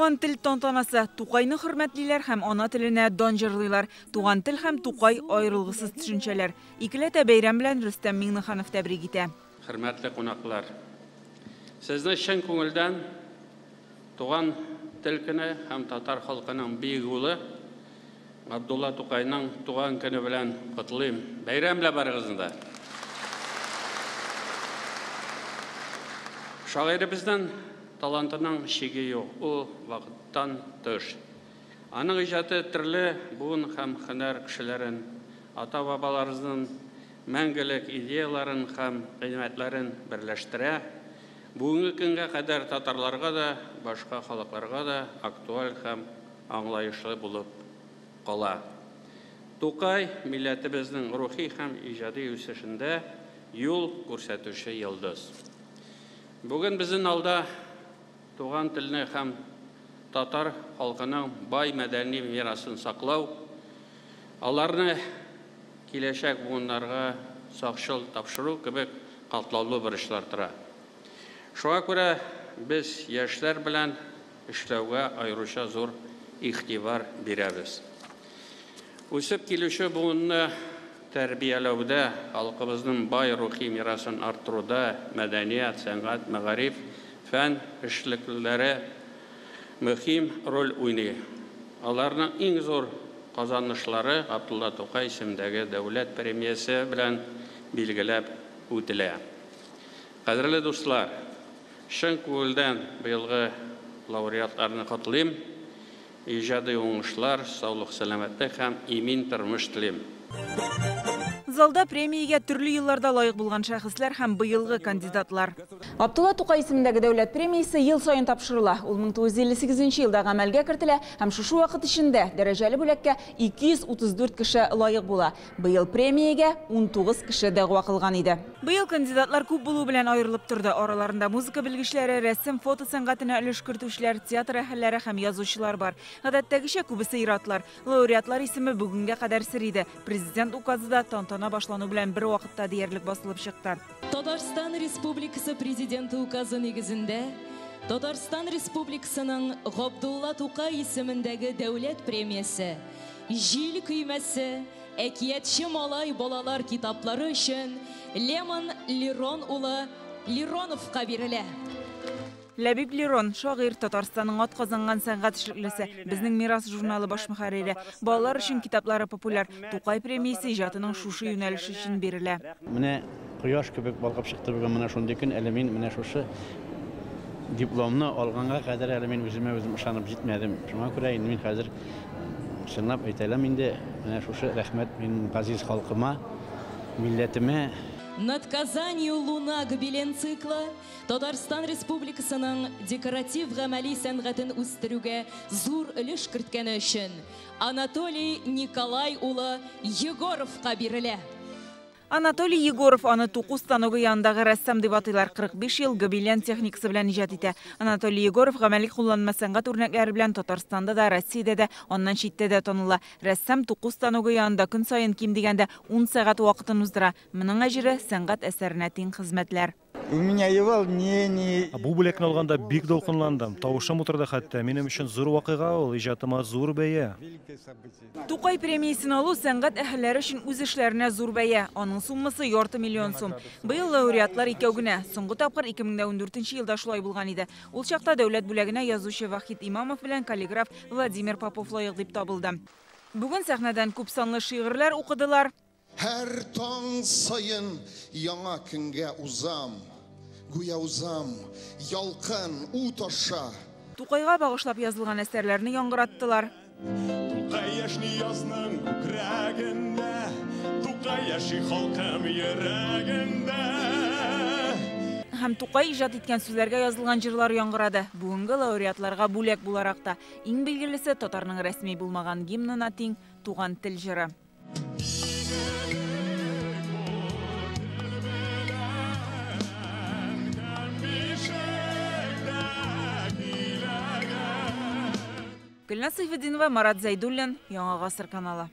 Туган тел тантанасы. Тукайны хөрмәтлиләр һәм ана теленә дан җырлыйлар. Туган тел һәм Тукай аерылгысыз төшенчәләр. Икеләтә бәйрәм белән Рөстәм Миңнеханов тәбрик итә. Хөрмәтле кунаклар, сезне чын күңелдән Туган тел көне һәм татар халкының бөек улы Габдулла Тукайның туган көне белән котлыйм. Бәйрәм белән барыгызны да. Шагыйребезнең талантының чиге юк, ул вакыттан тыш. Аның иҗаты төрле буын һәм һөнәр кешеләрен, ата-бабаларыбызның мәңгелек идеяларын һәм кыйммәтләрен берләштерә, бүгенге көнгә кадәр татарларга да, башка халыкларга да актуаль һәм аңлаешлы булып кала. Тукай милләтебезнең рухи һәм иҗади үсешендә юл күрсәтүче йолдыз. Бүген безнең алда туган телне һәм татар халкының бай мәдәни мирасын саклау, аларны киләчәк буыннарга сакчыл тапшыру кебек катлаулы бурычлар тора. Шуңа күрә без яшьләр белән эшләүгә аеруча зур игътибар бирәбез. Үсеп килүче буынны тәрбияләүдә, халкыбызның бай рухи мирасын арттыруда мәдәният, сәнгать, мәгариф, фән эшлеклеләре мөһим роль уйный. Аларның иң зур казанышлары Габдулла Тукай исемендәге дәүләт премиясе белән билгеләп үтелә. Кадерле дуслар, чын күңелдән быелгы лауреатларны котлыйм. Иҗади уңышлар, саулык, сәламәтлек һәм имин тормыш телим. Залда премиягә төрле елларда лаек булган шәхесләр һәм быелгы кандидатлар. Габдулла Тукай исемендәге дәүләт премиясе ел саен тапшырыла. Ул 1958 елда гамәлгә кертелә һәм шушы вакыт эчендә дәрәҗәле бүләккә 234 кеше лаек була. Быел премиягә 19 кеше дәгъва кылган иде. Быел кандидатлар күп булу белән аерылып торды. Араларында музыка белгечләре, рәсем, фото сәнгатенә өлеш кертүчеләр, театр әһелләре һәм язучылар бар. Гадәттәгечә күбесе ир-атлар. Лауреатлар исеме бүгенгә кадәр сер иде. Президент указы да тантана башлану белән бер вакытта диярлек басылып чыкты. Татарстан Республикасы Президенты указы нигезендә Татарстан Республикасының Габдулла Тукай исемендәге дәүләт премиясе Җил көймәсе, әкиятче малай балалар китаплары өчен Лемон Лерон улы Лероновка бирелә. Ләбиб Лерон, шагыйрь, Татарстанның атказанган сәнгать эшлеклесе, Безнең мирас журналы баш мөхәррире. Балалар өчен китаплары популяр. Тукай премиясе иҗатының шушы юнәлеше өчен бирелә. Менә кояш кебек балкып чыкты бүген менә шундый көн, әле мин менә шушы дипломны алганга кадәр әле мин үземә үзем ышанып җитмәдем. Шуңа күрә инде мин хәзер чынлап әйтәләм инде, менә шушы рәхмәт минем газиз халкыма, милләтемә. Над Казанью луна гобелен циклы Татарстан Республикасының декоратив гамәли сәнгатен үстерүгә зур өлеш керткәне өчен Анатолий Николай улы Егоровка бирелә. Анатолий Егоров аны туку станогы янындагы рәссам дип атыйлар. 45 ел гобелен техникасы белән иҗат итә. Анатолий Егоров гамәли кулланма сәнгать үрнәкләре белән Татарстанда да, Россиядә дә, аннан читтә дә таныла. Рәссам туку станогы янында көн саен ким дигәндә 10 сәгать вакытын уздыра. Моның әҗере сәнгать әсәренә тиң хезмәтләр. У меня и волнение. Бу бүләкне алганда бик дулкынландым. Тавышым утырды хәтта. Минем өчен зур вакыйга ул, иҗатыма зур бәя. Тукай премиясен алу сәнгать әһелләре өчен үз эшләренә зур бәя. Аның суммасы ярты миллион сум. Быел лауреатлар икәү генә. Соңгы тапкыр 2014 елда шулай булган иде. Ул чакта дәүләт бүләгенә язучы Вахит Имамов белән каллиграф Владимир Попов лаек дип табылды. Бүген сәхнәдән күп санлы шигырьләр укыдылар. Һәр таң саен яңа көнгә узам, гүя узам, ялкын ут аша. Тукайга багышлап язылган әсәрләрне яңгыраттылар. Тукай яшьни язның күкрәгендә, Тукай яши халкым йөрәгендә. Һәм Тукай иҗат иткән сүзләргә язылган җырлар яңгырады. Бүгенге лауреатларга бүләк буларак та иң билгелесе татарның рәсми булмаган гимнына тиң Туган тел җыры. Гөлназ Сәйфетдинова, Марат Зәйдуллин, Яңа Гасыр каналы.